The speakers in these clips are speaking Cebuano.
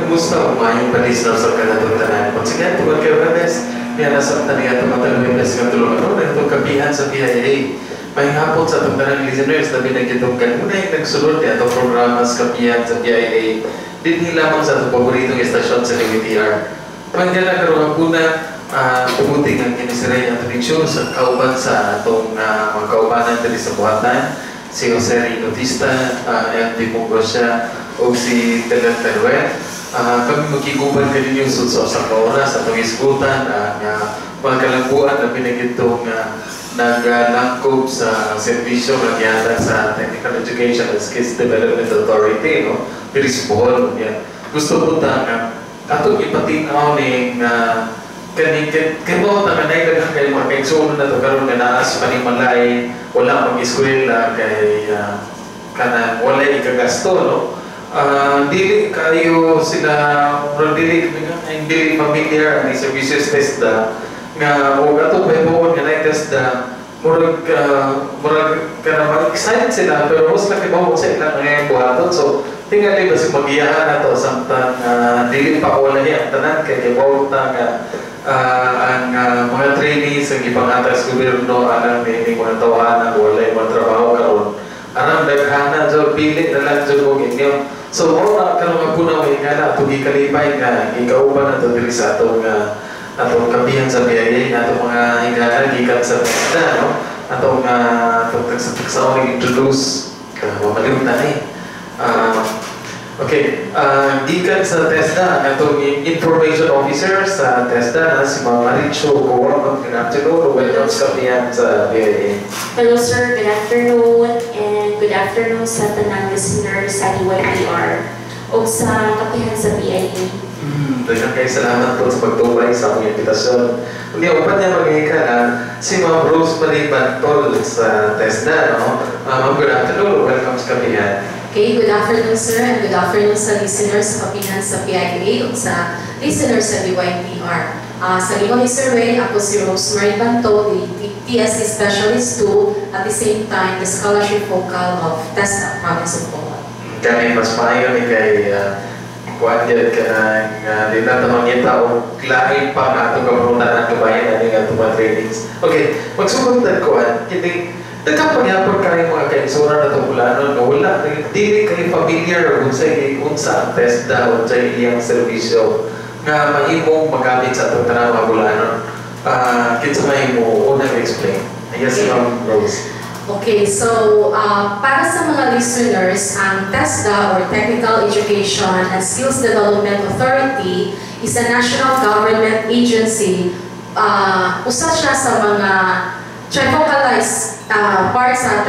Kumusta, maayong panisnaw sa kanatong tanan. Once again, tungod kay Webes, niya nasa tani atong matag Webes nga tulong aron atong Kapihan sa PIA. May hapon sa atong tanang listeners, labi na kitong kanunay nagsulod ni atong programa sa Kapihan sa PIA. Dinhi lamang sa atong paboritong estasyon sa DYTR. Panggala karong hapuna, tumuting ang kini si Ray Anthony Chu sa kauban sa atong mga kaubanan diri sa buhatan, si Jose Rinotista, MD Mungosya, o si Telan Teruel. Kami magkiguban kaninyo sud sa usa ka oras atong isgutan ang mga kalambuan na pinagitong naglangkob sa serbisyo nga gihatag sa Technical Education and Skills Development Authority, no, diri sa Bohol. Yan. Gusto po ta nga atong ipatin-aw ning kaning kay mo ta nga daghan kay mga kaigsuonan nato karon nga naa sa panimalay, wala mag-eskwela kay kanang walay ikagasto, no. Dili kayo sila, murag dili familiar ang serbisyo sa TESDA nga og ato pahibuon nga naay TESDA, murag kana ma-excite sila, pero mas laki ba sa ilang ngayon buhaton. So tingali ba si magiyahan nato samtang dili pa wala ang tanan, kay kibaw ta nga ang mga trainees ang gipanghatag sa gobyerno anang ni mga tawhana walay mga trabaho karon, arang daghana jud, pili na lang jud og inyo. So mao na karong hapuna, may nga atong gikalipay nga gikauban nato diri sa atong Kapihan sa PIA nga atong mga higala gikan sa TESDA, no, atong tagsa-tagsaon introduce mamalimutan ni. Okay, gikan sa TESDA, ang atong information officer sa TESDA na si Ma'am Maricho Goa. Good afternoon. Welcome sa Kapihan sa PIA. Hello sir, good afternoon and good afternoon sa tanang listeners sa DYTR o sa Kapihan sa PIA. Daghang kay salamat po sa pagtubay sa akong imbitasyon. Unya, uban niya maghikan na si Ma'am Rosemary Bantol sa TESDA, no? Ma'am, good afternoon. Welcome sa Kapihan. Okay, good afternoon sir and good afternoon sa listeners sa Kapihan sa PIA o sa listeners sa DYTR. Sa ingon ni Sir Ray, ako si Rosemary Banto, the TSD Specialist 2, at the same time, the Scholarship Focal of TESDA, Province of Bohol. Kani mas maayo ni kay kuan gyud ka nang di na ta mangita og lain pa nga atong kabunutan kabahin ani nga atong mga trainings. Okay, magsugod ta kuan kini, daghan pagyapon kayo mga kaigsuonan na bulanon nga wala dili kay familiar unsay unsa ang TESDA, unsay iyang serbisyo nga mahimong magamit sa atong tanang mga bulanon. Kinsa may mo unang explain? Yes, Ma'am Rose. Okay, so para sa mga listeners, ang TESDA or Technical Education and Skills Development Authority is a national government agency. Usa siya sa mga trifocalized parts sa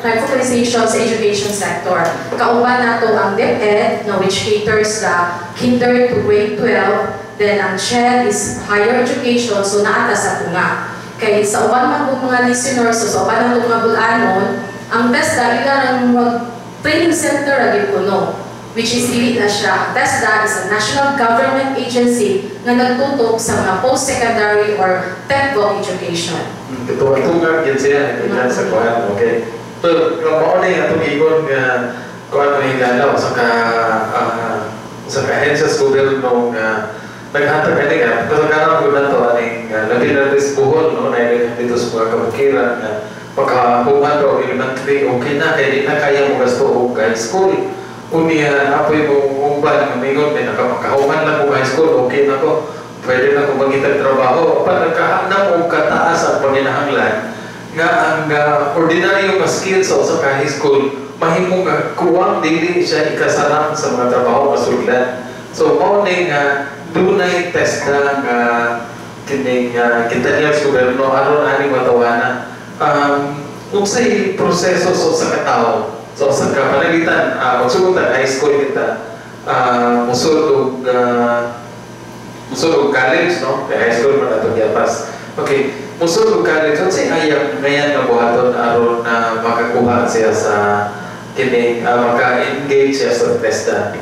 trifocalization sa education sector. Kauban nato ang DepEd, na which caters the kinder to grade 12, then ang CHED is higher education, so naa ta sa tunga. Kay sa uban man kong mga listeners, so sa uban natong mga bulanon, ang TESDA ila ng mag training center ra kuno, which is dili na siya. Ang TESDA is a national government agency nga nagtutok sa mga post-secondary or TechVoc education. Tunga gyud siya nagkitan sa kuan, okay. So, nga mao na yung atong ingon nga kuan, mga higala sa ka ahensya sa gobyerno nga naghatag ani nga kasagaran ko nato aning labi na rin Bohol, no, na dito sa mga kabukiran nga pagkahuman og elementary, okay na kay di na kaya mo gasto og high school. Unya apoy mo uban nga mingon may nakahuman lang og high school, okay na ko, pwede na ko mangitag trabaho pa. Nagkahanap og kataas ang panginahanglan nga ang ordinaryo nga skills sa usa ka high school mahimo nga kuwang, dili siya ikasarang sa mga trabaho masuglan. So mao ni nga dunay TESDA nga kining gitanyag sa gobyerno aron ani matawana. Unsay proseso sa usa ka tawo, sa usa ka pananglitan, magsugod high school kita, musud og college, no, kay high school man ato giapas. Okay, musud og college, unsay ayang ngayan nga buhaton aron na makakuha siya sa kining maka-engage siya sa TESDA?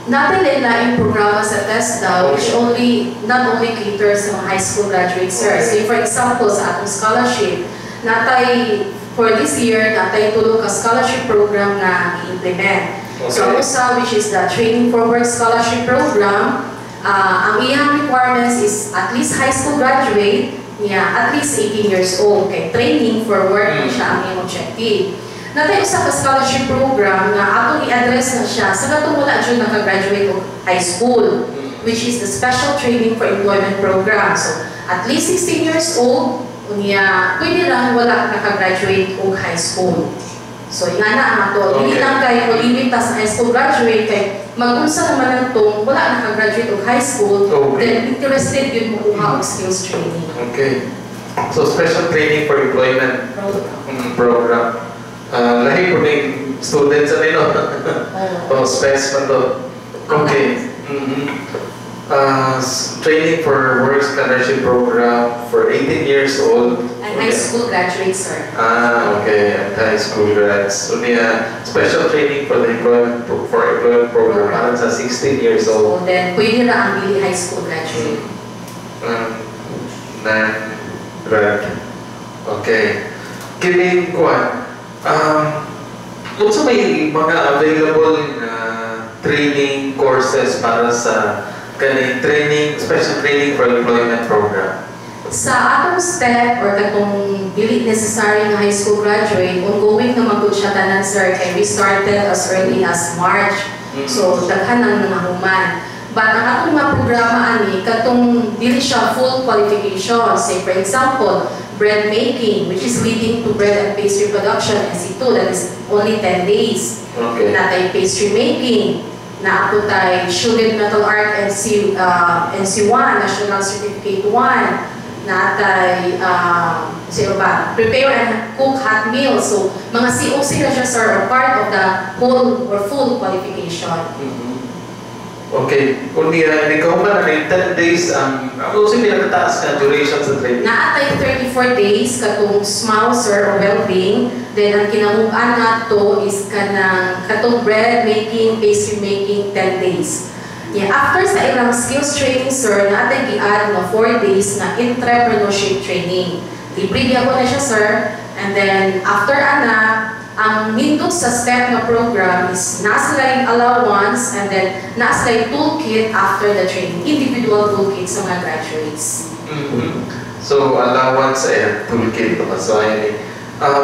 Naa tay laing programa sa TESDA which only not only caters sa mga high school graduates, sir. So for example, sa atong scholarship, naa tay for this year, naa tay tulo ka scholarship program na i-implement. So ang usa, which is the Training for Work Scholarship Program, ang iyang requirements is at least high school graduate, niya at least 18 years old kay training for work na siya ang iyang objective. Naa tay usa ka scholarship program nga atong i-address na siya sa katong wala jud naka-graduate og high school, which is the Special Training for Employment Program. So, at least 16 years old, unya pwede lang wala naka-graduate og high school. So, nga na ang ato. Dili lang kay limit ta sa high school graduate kay mag-unsa naman ang tong wala naka-graduate og high school, then interested yun mokuha og skills training. Okay. So, Special Training for Employment Program. Program. Lahi po ning students ano no? Oh. Oh, spes man to. Okay. Training for Work Scholarship Program for 18 years old. And high school graduates, sir. Ah, okay. And high school grads. So niya, Special Training for Employment Program para sa 16 years old. So then, pwede na ang dili high school graduate. Na grad. Okay. Kining kuan. Unsa may mga available na training courses para sa kaning training Special Training for Employment Program? Sa atong step or katong dili necessary nga high school graduate, ongoing naman gud siya tanan, sir, kay we started as early as March. So daghan nang nangahuman. But ang atong mga programa ani katong dili siya full qualification. Say, for example, bread making, which is leading to bread and pastry production, NC2, that is only 10 days. Naa tay pastry making, naa po tay Sugar Metal Art NC, NC1, National Certificate 1, naa tay, sino ba? Prepare and cook hot meals. So, mga COC na siya, sir, or part of the whole or full qualification. Okay. Kung niya, ikaw ba na 10 days ang ano sa pinakataas na duration sa training? Naa tay 34 days katong SMAW, sir, or welding. Then ang kinamug-an nato is kanang katong bread making, pastry making, 10 days. Yeah, after sa ilang skills training, sir, naa tay gi-add nga 4 days na entrepreneurship training. Libre gyapon na siya, sir. And then after ana, ang nindot sa STEP nga program is naa sila allowance and then naa sila toolkit after the training, individual toolkit sa mga graduates. So, allowance and toolkit. So, ayun eh.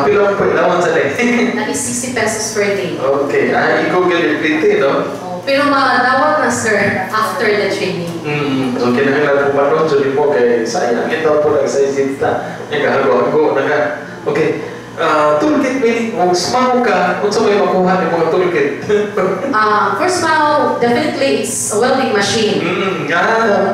Pila po allowance na eh? That is 60 pesos per day. Okay. Ah, ikaw ganit no? Oh, pero madawat na, sir, after the training. So, kinahanglan po ba nun? So, di po kay sayang ito po lang sa isip ta. Nagahago-hago na ka. Okay. Toolkit meaning, kung SMAW ka, unsa may makuha ni mga toolkit? First SMAW, definitely it's a welding machine.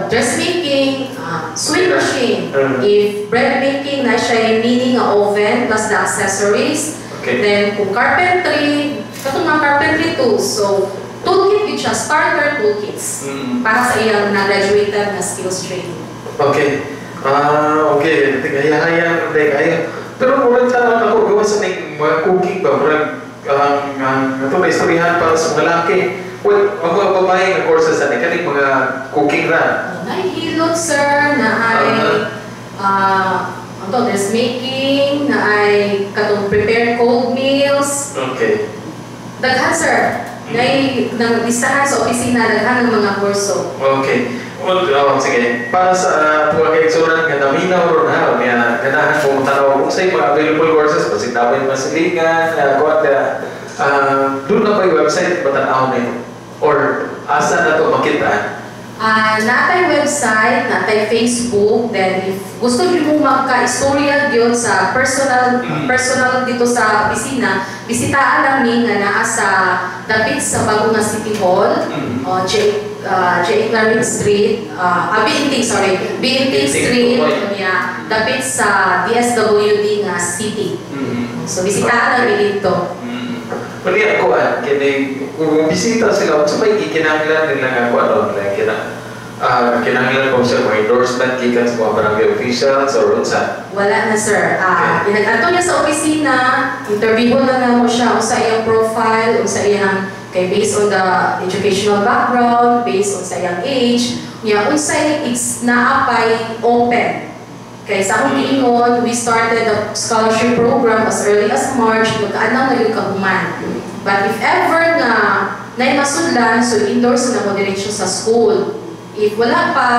Dressmaking, sewing machine. If bread making na siya yung meaning nga oven plus the accessories. Then kung carpentry, katong mga carpentry tools. So, toolkit yun siya, starter toolkits para sa iyang na-graduated na skills training. Okay. Ah, okay. Tingaya-haya, hindi kayo. Pero murag sa ako gawa sa ning mga cooking ba, murag ang ato na istoryahan para sa mga laki. Well, ang mga babae nga courses ani kaning mga cooking ra. Oh, naay hilot, sir, naay ano to, dressmaking, naay katong prepare cold meals. Daghan, sir. Naay nang listahan sa opisina daghan ng mga kurso. Okay. Well, oh, sige. Para sa mga kaigsunan nga naminaw ron ha, nga ganahan mo tanaw kung sa mga available courses, basig namin masilingan, kuan ka, doon na ba yung website matanaw nito? Or asa na to makita? Naa tay website, naa tay Facebook, then if gusto niyo mo magka-istorya gyud sa personal personal dito sa opisina, bisitaan lang mi nga naa sa dapit sa bago nga City Hall, J. Clarin Street, BNT, sorry, BNT BNT, Street, okay. yeah, dapit sa DSWD nga city. So bisitahan lang mi dito. Mali ako ah, kini kung bisita sila, unsa may gikinahanglan nila nga kuan ano, like kinahanglan ko siya mga endorsement gikan sa mga barangay officials or unsa? Wala na, sir. Inag-adto niya sa opisina, interview na namo siya unsa iyang profile, unsa iyang kay based on the educational background, based on sa iyang age, niya unsay it's naapay open. Kay sa akong giingon, we started the scholarship program as early as March, magkaanang na yung kahuman. But if ever nga naay masudlan, so endorse na mo diretso sa school. If wala pa,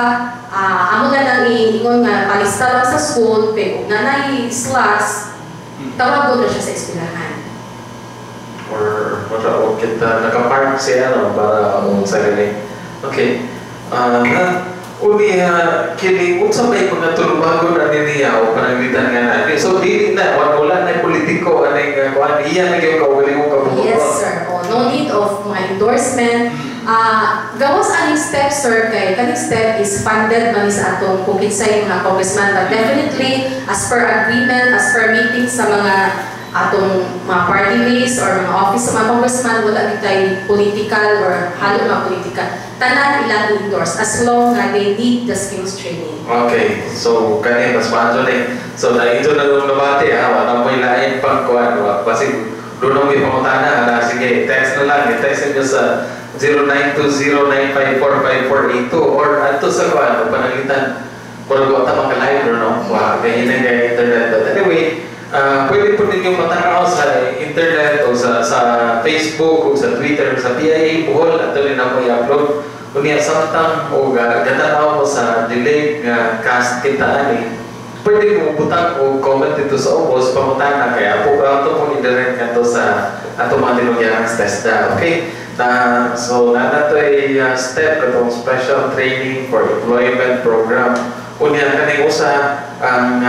amo na lang iingon nga palista lang sa school, pero kung na naay slots, tawagon na siya sa eskwelahan. Or wala o kita nakapark siya, no, para o sa gani. Okay. Uni kini unsa may mga tulubagon ani niya o pananglitan nga na. So dili na wala na politiko ani nga kuan, iya na gyud kaugalingong kabubuton. Yes, sir. Oh, no need of mga endorsement. Gawas aning step, sir, kay kaning step is funded man ni sa atong kung kinsay mga congressman. But definitely, as per agreement, as per meeting sa mga atong mga party list or mga office sa mga congressman, wala gyud tay political or halo mga political. Tanan ilang endorse as long nga they need the skills training. Okay, so kani mas maadto ni. So naito na nung nabati ha, wala mo lain pang kuan, wa basig doon ang may pangutana na, sige, text na lang, i-text niyo sa 0920-954-5482 or adto sa kuan pananglitan murag wa ta maka-live, no, wa kay hinay kay internet. But anyway, pwede po ninyong matanaw sa internet o sa Facebook o sa Twitter sa PIA Bohol. Ato rin ako i-upload unya samtang o gatanaw mo sa delay nga cast kita ani, pwede mo butang o comment dito sa ubos, pangutana, kaya po ato pong i-direct ngadto sa ato mga tinugyanang TESDA. Okay? Na so na nato ay step katong special training for employment program. Unya kaning usa ang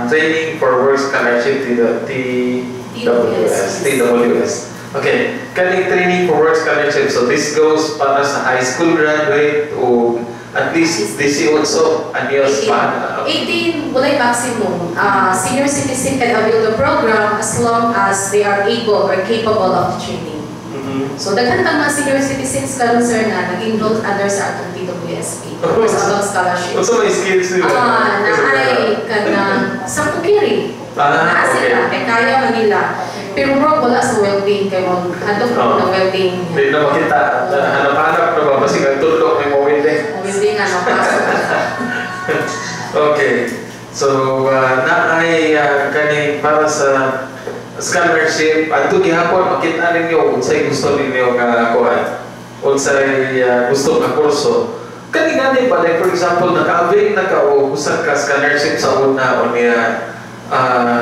training for work scholarship, TWS, TWS. Okay, kaning training for work scholarship. So this goes para sa high school graduate o at least 18 anyos pa. 18, walay maximum. Senior citizen can avail the program as long as they are able or capable of the training. So daghan tang mga senior citizens karon, sir, na nag-enroll under sa atong TWSP or sa atong scholarship. Unsa may skills nila? Naay kanang sa cookery. Naa sila, kay kaya man nila. Pero bro, wala sa welding kay mo hadlok oh, na welding. Hindi na makita. Hanap-hanap na ba? Basig ang tudlok may mo welding. Welding ano, pasok. Okay. So, naay kaning para sa scholarship, adto gihapon makita ninyo unsay gusto ninyo nga kuan. Unsay gusto nga kurso. Kani gani ba, like for example, naka-avail na ka og usa ka scholarship sa una o niya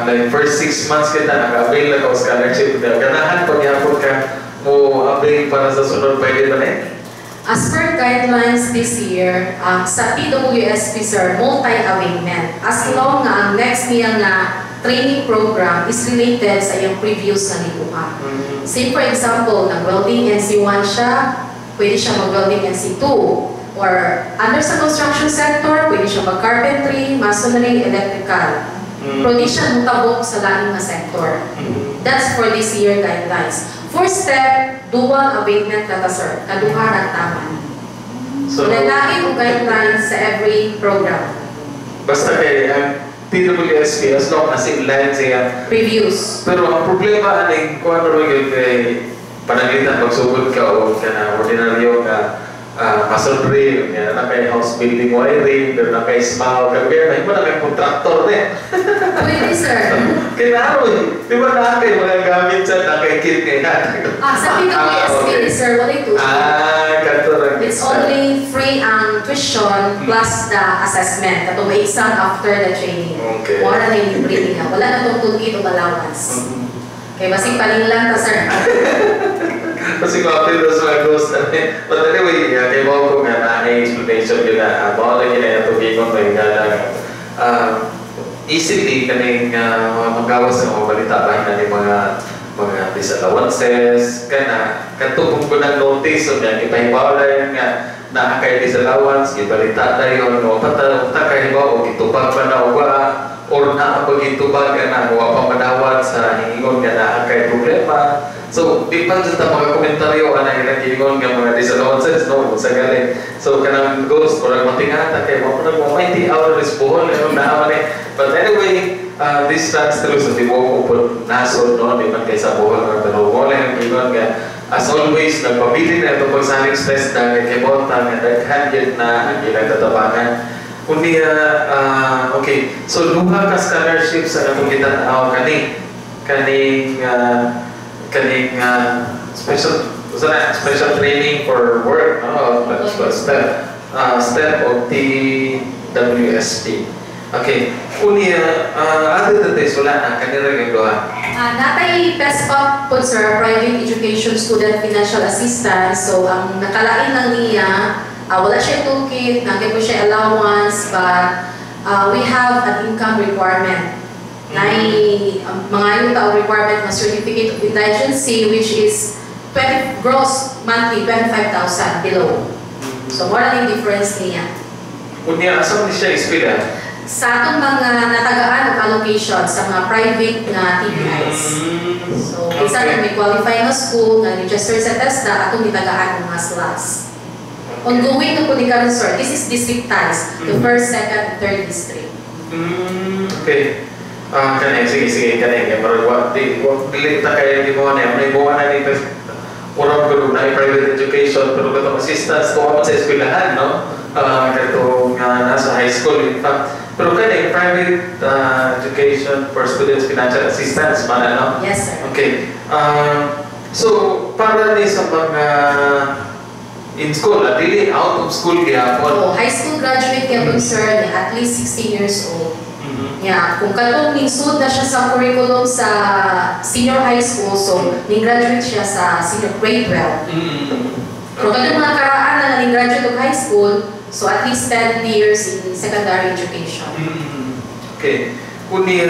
like first 6 months kita naka-avail na ka og scholarship. Ganahan pag gihapon ka mo avail para sa sunod, pwede ba ni? As per guidelines this year, sa TWSP, sir, multi-availment. As long nga ang next niya nga training program is related sa iyang previous na nikuha. Say for example, nag-welding NC1 siya, pwede siya mag-welding NC2. Or under sa construction sector, pwede siya mag-carpentry, masonry, electrical. Pero di siya mutabok sa laing nga sector. That's for this year guidelines. First step, dual availment na ta, sir. Kaduha ra taman. So, lain og guidelines sa every program. Basta kay ang TWSP, as long as in line siya. Previews. Pero ang problema aning kung ano rin yun kay pananglitan magsugod ka o kana ordinaryo ka masonry, nga na kay house building wiring, pero na kay smile ka, kaya na na kay kontraktor ni. Pwede, sir. Kaya na ano eh, di ba na kay mga gamit sa na kay kit kay na. Sa PWSP, sir, walay tuition. Ah, kato lang. It's only free ang tuition plus the assessment. Katong may exam after the training. Wala na yung libre niya. Wala na tong toolkit o allowance. Kay basig paninlan ta, sir. Kasi copy those mga ghost. But anyway, yeah, kay mo ko nga na explanation yun na mao lagi na ito gingon may nga na easily kaning mga magawas ng mga balita bahin na ni mga disallowances kana kadto kung kunang notice so nga ipahibaw lang nga naa kay disallowance, gibalita dayon no pata ta kay ba o gitubag pa na o wa or naa pa gitubag ka na wa pa madawat sa hingingon nga naa kay problema. So di pa jud ta mga komentaryo ana ilang giingon nga mga disallowances, no, sa galing. So kanang ghost or matingata kay mo na mo may di out is Bohol ano naa man eh. But anyway, this runs through sa tibuok upod nasod, no, di man kay sa Bohol ra, pero mo lang ang giingon nga as always nagpabili na ito pagsalig stress dahil kay Bonta nga daghan gyud na ang ilang tatabangan. Unya, okay, so duha ka scholarship sa katong gitan-aw kani kaning kaning special, sa special training for work, no? STEP o TWSP. Okay. Unya, other than this, wala na kanila yung duha? Naa tay PESPAF po, sir, Private Education Student Financial Assistance. So, ang nakalain lang niya, wala siya toolkit, naa gyud po siya allowance, but we have an income requirement. Naay mga yung tao requirement ng certificate of indigency, which is 20, gross monthly, 25,000 below. So, mao yung difference niya. Unya, asa man siya eskwela? Sa atong mga natagaan og allocation sa mga private nga TVIs. So, kinsa may qualify nga school nga register sa TESDA, atong gitagaan ang mga slots. Ongoing na po ni karon, sir. This is districtized. The first, second, and third district. Okay. Ah, kani, sige, sige, kani, kay murag wa di wa dili ta kay di mo na may buwan na ni murag gud na private education, pero katong assistance tuwa man sa eskwelahan, no? Ah, katong nasa high school, in fact. Pero kani private education for students financial assistance man, ano? Yes, sir. Okay. So para ni sa mga in school, dili out of school gihapon. So, high school graduate gyapon, sir, niya at least 16 years old. Yeah, kung katong ningsud na siya sa curriculum sa senior high school, so ning graduate siya sa senior grade 12. Pero katong mga karaan na ning graduate og high school, so at least 10 years in secondary education. Okay. Unya,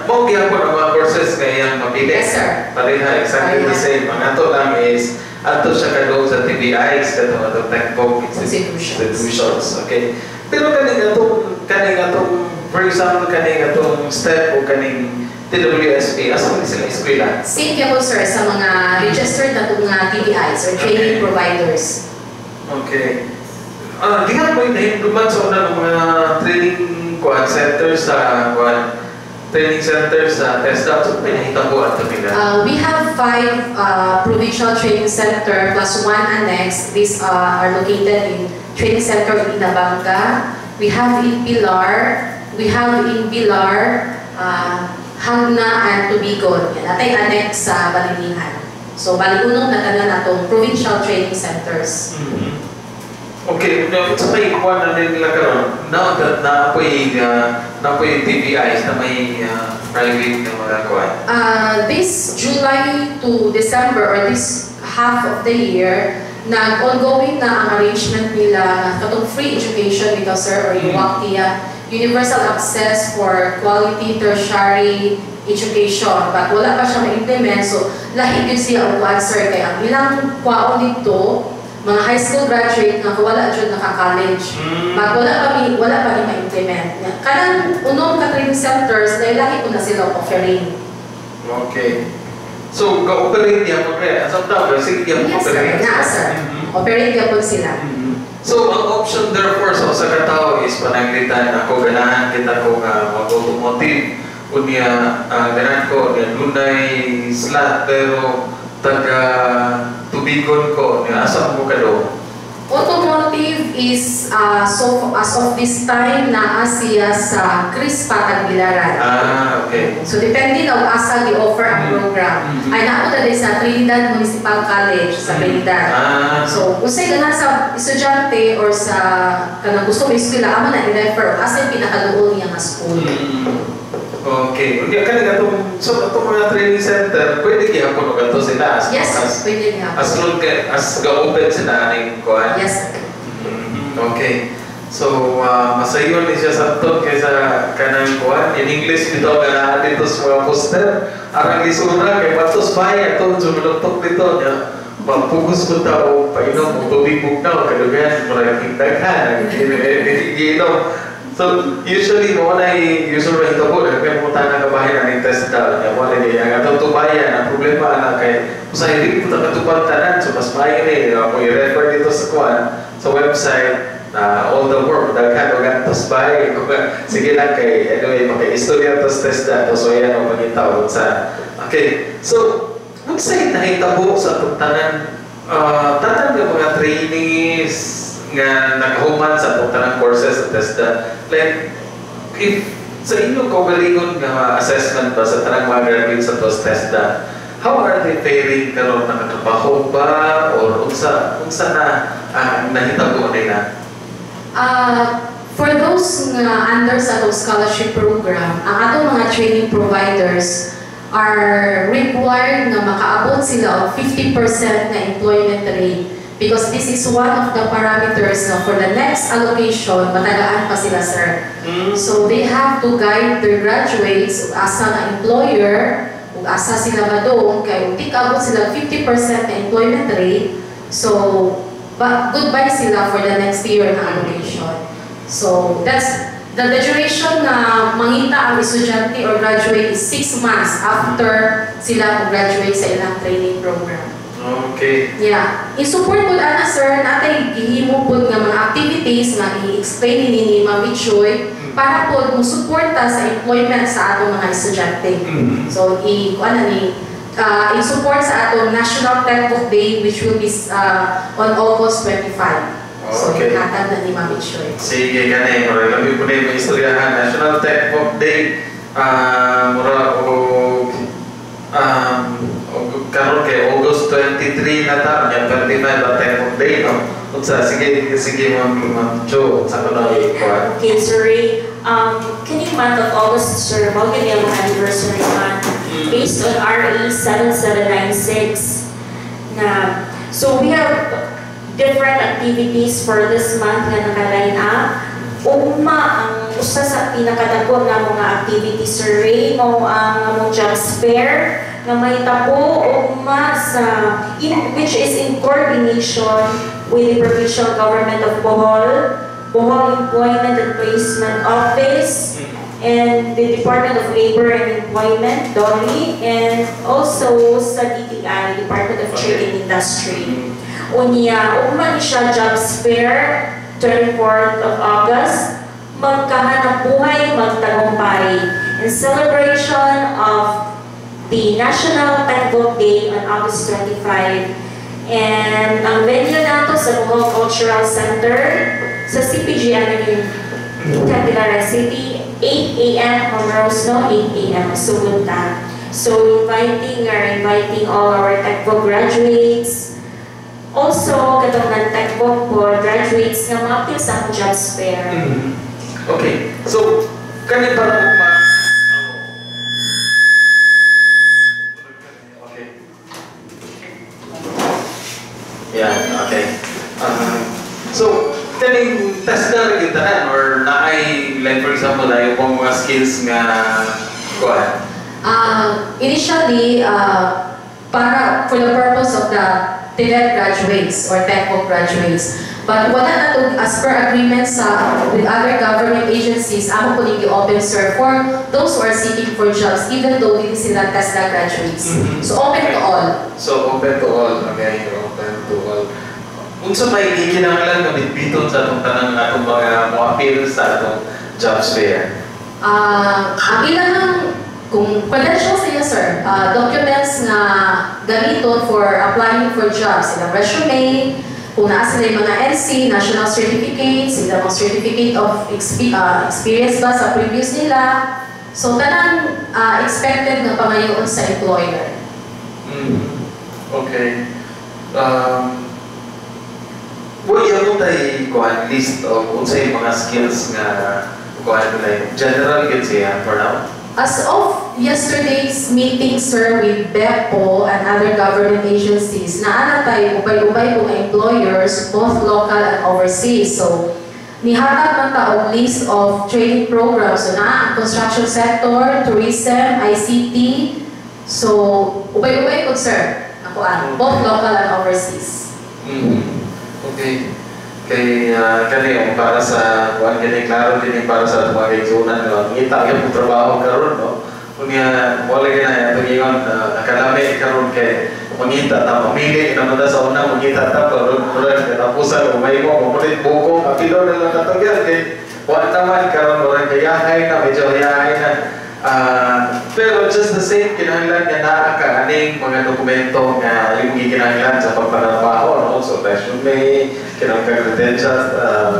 mao gyapon ang mga courses nga iyang mapili? Yes, sir. Pareha, exactly the Pareha. Same. Ang ato lang is, ato siya kadoon sa TVIs, katong atong TechVoc Institutions. Institutions. Okay. Pero kaning atong, for example, kaning atong STEP o kaning TWSP, asa man sila eskwela? Same gyapon, sir, sa mga registered na itong mga TVIs or training providers. Okay. Ah, diha mo nahimduman sa una ng mga training kuan center sa kuan training center sa TESDA. So may nahitabo ato nila? We have five provincial training center plus one annex. These are located in training center in Inabanga. We have in Pilar. We have in Pilar, Jagna, and Tubigon. Yan. Naa tay annex sa Balilihan. So, bali unom na tanan atong provincial training centers. Okay, now, sa may kuan na nila karon, now that naa poy TVIs na may private na mga kuan. This July to December or this half of the year, nag-ongoing na ang arrangement nila na katong free education bitaw, sir, or yung WAQTIA, Universal Access for Quality Tertiary Education. But wala pa siya ma-implement, so lahi gyud siya og kuan, sir, kay ang ilang kwaon dito, mga high school graduate nga wala jud naka-college. But wala pa mi ma-implement. Kanang unom ka training centers, dahil lahi ko na sila offering. Okay. So, ga-operate niya mo pre. As of now, sige niya mo Yes, sir. operate. Na, sir. Operate gyapon sila. So, ang option therefore sa usa ka tawo is pananglitan ako ganahan kita ko nga mag-automotive, unya ganahan ko unya dunay slot pero taga Tubigon ko, unya asa mo kado? Automotive is so as of this time naa siya sa Crispa Tagbilaran. Ah, okay. So depende na kung asa gi-offer ang program. Ay naa na sa Trinidad Municipal College sa Trinidad. So unsay ganahan sa estudyante or sa kanang gusto mo eskwela, amo na i-refer asa yung pinakaduol niya nga school. Okay. Unya kani atong, so atong mga training center, pwede gihapon og adto sila as Yes, as, pwede niya. As long as ga-open sila aning kuan. Yes, sir. Okay. So, masayon ni siya sa kaysa kanang kuan. In English bitaw nga naa dito sa mga poster. Arang lisura kay batos bay ato sumuluktok dito nya. Mapugos ko ta o painom og tubig bugnaw kadugayan murag daghan giinom. So, usually mo na usually mahitabo na kay mo na kabahin ang TESDA nya mo na ang atong tubayan. Ang problema ana kay usahay dili po ta katubag tanan, so mas maayo ni ako i-refer dito sa kuan sa website na all the work daghan og antos bay. Kung sige lang kay anyway maka-istorya to sa TESDA to, so yan ang pangita sa. Okay, so unsay nahitabo sa atong tanan tanan nga mga trainees nga nakahuman sa atong tanang courses sa TESDA? Like if sa inyong kaugalingon nga assessment ba sa tanang mga graduates sa tos TESDA How are they faring karon? Nakatrabaho ba or unsa unsa na ang nahitabo nila? For those nga under sa atong scholarship program, ang atong mga training providers are required nga makaabot sila og 50% na employment rate because this is one of the parameters na for the next allocation, matagaan pa sila, sir. So they have to guide their graduates ug asa nga employer ug asa sila madung kay ug di kaabot sila 50% na employment rate, so but goodbye sila for the next year na allocation. So that's the duration na mangita ang estudyante or graduate is 6 months after sila graduate sa ilang training program. Yeah. In support po ana, sir, natay gihimo pod nga mga activities nga i-explain ni Ma'am Ichoy para po mo suporta sa employment sa atong mga estudyante. So i kuan na ni in support sa atong National TechVoc Day, which will be on August 25. So hatag na ni Ma'am Ichoy. Sige, kani mura lami po na yung istoryahan National TechVoc Day. Ah, mura og og karon kay August 23 na ta nya 25 ang TechVoc Day, no? Unsa, sige sige, Ma'am Cho, unsa ko na ikuan? Okay, Sir Ray. Kining month of August, sir, mao gyud ang anniversary month based on RA 7796 na, so we have different activities for this month nga naka-line up. Ugma ang usa sa pinakadako nga mga activities, Sir Ray, mao ang among jobs fair nga mahitabo ugma sa in, which is in coordination with the provincial government of Bohol, Bohol Employment and Placement Office, and the Department of Labor and Employment, DOLE, and also sa DTI, Department of Trade and Industry. Unya, ugma ni siya jobs fair, 24th of August, magkahanap buhay, magtagumpay, in celebration of the National TechVoc Day on August 25. And ang venue nato sa Bohol Cultural Center sa CPG Avenue, Candelaria City, 8 a.m. Ma'am Rose, no? 8 a.m. Sugod ta. So, inviting, we are inviting all our TechVoc graduates. Also, katong non-TechVoc po, graduates nga mga apil sa akong jobs fair. Okay. So, kani para ugma. Okay. Yeah, okay. So, kaning TESDA ra gyud tanan or naay, like for example, naay ubang mga skills nga kuan? Initially, para for the purpose of the TVET graduates or TechVoc graduates. But wala na to, as per agreement sa with other government agencies, amo po ning open, sir, for those who are seeking for jobs, even though hindi sila TESDA graduates. So open to all. So open to all, okay, open to all. Unsa may gikinahanglan nga bitbiton sa atong tanang atong mga mo-appeal sa atong jobs fair? Ang ilang kung credentials niya, sir, documents nga gamiton for applying for jobs, ilang resume, kung naa sila yung mga NC, national certificates, ilang mga certificate of experience ba sa previous nila. So, tanang expected nga pangayoon sa employer. Okay. Well, yung tay kuan list of unsay mga skills nga kuan, like general gyud siya for now. As of yesterday's meeting, sir, with BEPO and other government agencies, naa na tayo ubay-ubay mga employers, both local and overseas. So, nihatag man ta og list of training programs. So, naa ang construction sector, tourism, ICT. So, ubay-ubay po, sir. Ako ang both local and overseas. Okay. Kay kani ang para sa kuan kani klaro din para sa atong mga kaigsuonan no. Ngita gyud mo trabaho karon, no. Unya wala gyud na atong ingon nakalami karon kay mangita ta, mamili na ta sa una, mangita ta pero murag katapusan o may mo mamulit buko kapilo na lang katong kay wa naman karon, murag kayahay na, medyo hayahay na. Pero just the same, kinahanglan nga naa ka aning mga dokumento nga yung gikinahanglan sa pagpanarbaho, no? So resume, kinahanglan credentials,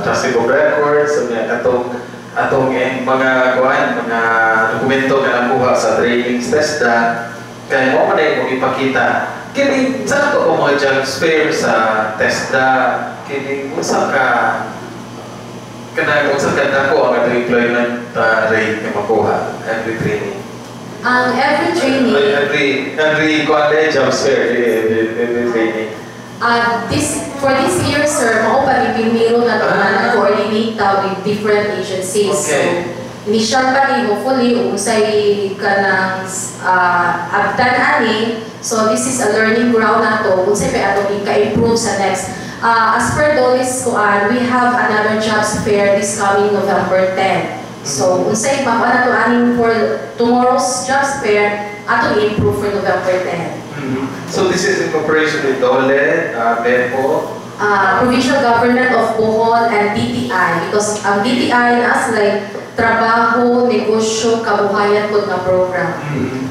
trusted book records, so nga katong atong eh, mga kuan, mga dokumento nga nakuha sa trainings TESDA. Kaya mo man ay mong ipakita. Kini sa ato ang mga jobs fair sa TESDA, kini unsa ka kanang unsa ka dako ang atong employment rate nga makuha every training? Ang every training, Ay, every kuan eh, jobs fair, every training. This for this year, sir, mao pa ni primero na to na nag-coordinate ta with different agencies. So, initial pa ni, hopefully unsay kanang abtan ani. So this is a learning ground nato unsay pa atong i-improve sa next. As per DOLE's kuan, we have another jobs fair this coming November 10. So unsay makuha nato aning for tomorrow's jobs fair, atong i-improve for November 10. So this is in cooperation with DOLE, BEPO, Provincial Government of Bohol and DTI because ang DTI na as like trabaho, negosyo, kabuhayan po nga program.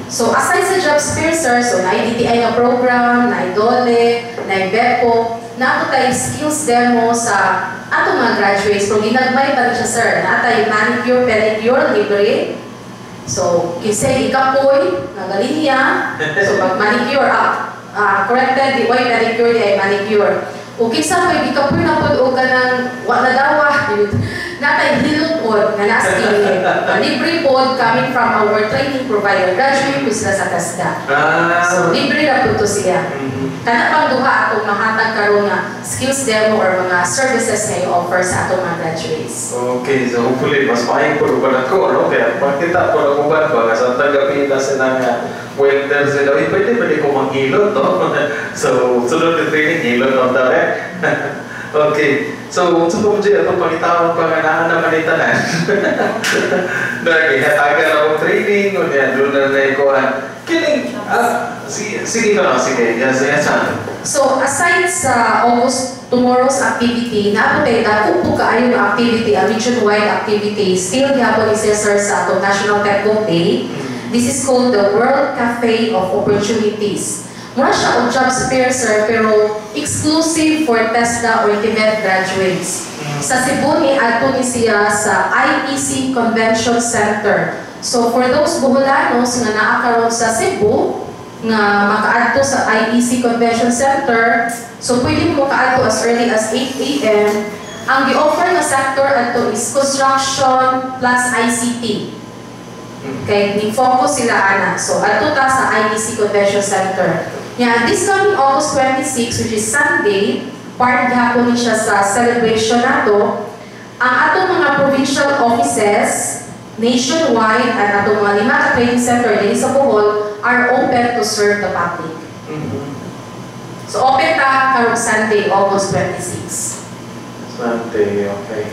So aside sa jobs fair, sir, so na DTI nga program, na DOLE, na BEPO, na ako tay skills demo sa ato mga graduates, pero ginagmay pa rin siya, sir. Naa tay manicure, pedicure, libre. So, kinsay ikapoy, nagalinya, so pag manicure, corrected, di way pedicure, di ay manicure. O kinsa mo gikapoy na pod og kanang wa na dawa, naa tay hilot pod nga naa sa kilid. Libre pod coming from our training provider. Graduate po sila sa TESDA. So libre ra pod to siya. Kana pang duha atong mahatag karon nga skills demo or mga services nga i-offer sa atong mga graduates. Okay, so hopefully mas maayo po uban ako, no? Kaya makita ko ng uban ba, nga sa tagapi na sila nga welder sila, uy, pwede pwede ko manghilot, no? So, sunod yung training, hilot on the Okay. So, unsa po mo atong pangitaon pa nga naa naman ni tanan? Nagihatagan akong training, unya doon na naikuhan. Kining, sige, sige ka lang, sige. Yes, ah. So aside sa almost tomorrow's activity, naa po tay dako po kaayo nga activity, a region-wide activity, still gihapon ni sir sa atong National TechVoc Day. This is called the World Cafe of Opportunities. Mura siya og jobs fair, sir, pero exclusive for TESDA or TVET graduates. Sa Cebu ni adto ni siya sa IEC Convention Center. So for those Boholanos nga naa karon sa Cebu nga makaadto sa IEC Convention Center, so pwede mo makaadto as early as 8 a.m. Ang gi-offer nga sector adto is construction plus ICT. Kay ni focus sila ana. So adto ta sa IEC Convention Center. Yeah, this coming August 26, which is Sunday, part gihapon ni siya sa celebration nato. Ang atong mga provincial offices nationwide at atong mga lima ka training center diri sa Bohol are open to serve the public. So open ta karong Sunday, August 26. Sunday, okay.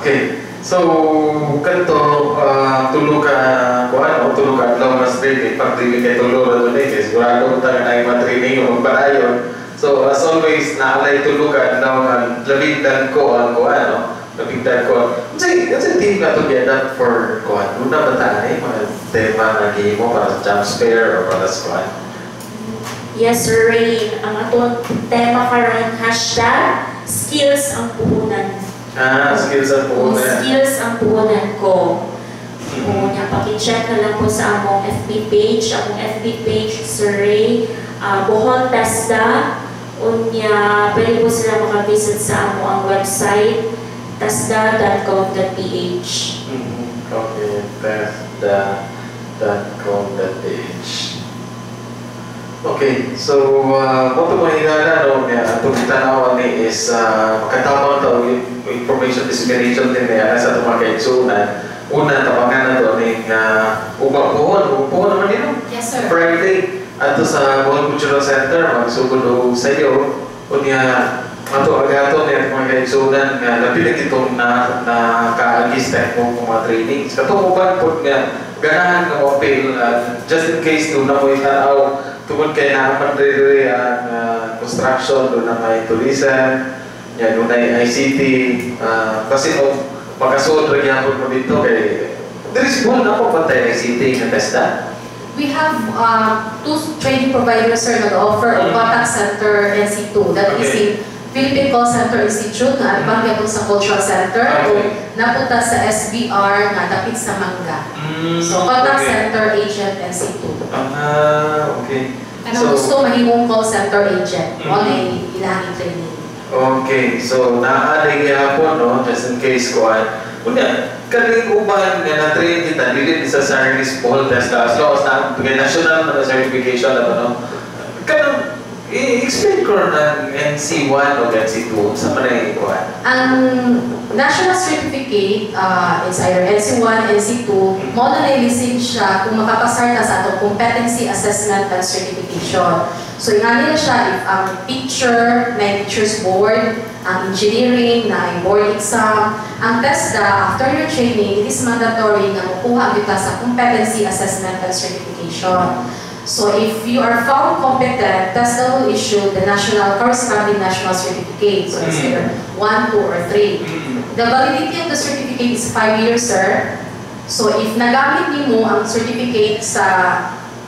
Okay. So, kanto, tulo ka, kuan, o tulo ka adlaw mas training, pag dili kay tulo ra dun eh, kay sigurado ko tayo na yung training yung magpadayon. So, as always, naalay tulo ka adlaw nga labing ko ang kuan, no? Labing ko. Unsay team na to get for kuan? Una ba ta eh, mga tema nga gihimo para sa jobs fair or para sa kuan? Yes, Sir Rain. Ang atong tema karon, #SkillsAngPuhunan. Ah, skills ang puhunan. Skills ang puhunan ko. O, nya, paki-check na lang po sa among FB page. Among FB page, Sir Ray, Bohol TESDA. Unya, pwede po sila makavisit sa among website, tesda.gov.ph. Okay, tesda.com.ph. Okay, so mo to mga higala, no, nga atong tanawan ni is makatabang ta og information dissemination din niya sa atong mga kaigsuonan. Una, tabangan na to ning uba puhon, puhon naman din, no? Yes, sir. Friday ato sa Bohol Cultural Center magsugod og sayo. Unya ato agato ni atong mga kaigsuonan nga labi na kitong na na kaagis ta mo mga trainings katong uban pod nga ganahan nga mo appeal, just in case do na mo tanaw tungod kay naa man diri ang construction, do na may tourism nya, do na ICT, kasi mo makasuod ra gyapon mo dito kay diri siguro na po pantay ICT nga TESDA. We have two training providers, sir, nag-offer og contact center NC2. That is in Philippine Call Center Institute nga atbang gyapon sa Cultural Center o naa pud ta sa SBR nga dapit sa Mangga. So contact center agent NC2. Ah, okay. Kanang gusto mahimong call center agent, mao na ilang training. Okay, so naa gihapon, no, just in case kuan. Unya, kaning uban nga na-train kita dili necessarily Paul TESDA as long as na national na certification na ba, no? Kanang i-explain ko ng NC1 o NC2 sa man ay kuan. Ang national certificate, it's either NC1, NC2, mao na lisensya kung makapasar na sa atong competency assessment and certification. So ingani na siya if ang teacher na teacher's board, ang engineering na board exam, ang TESDA, after your training, it is mandatory nga mukuha kita sa competency assessment and certification. So if you are found competent, TESDA will issue the national corresponding national certificate. So it's either 1, 2, or 3. The validity of the certificate is 5 years, sir. So if nagamit nimo ang certificate sa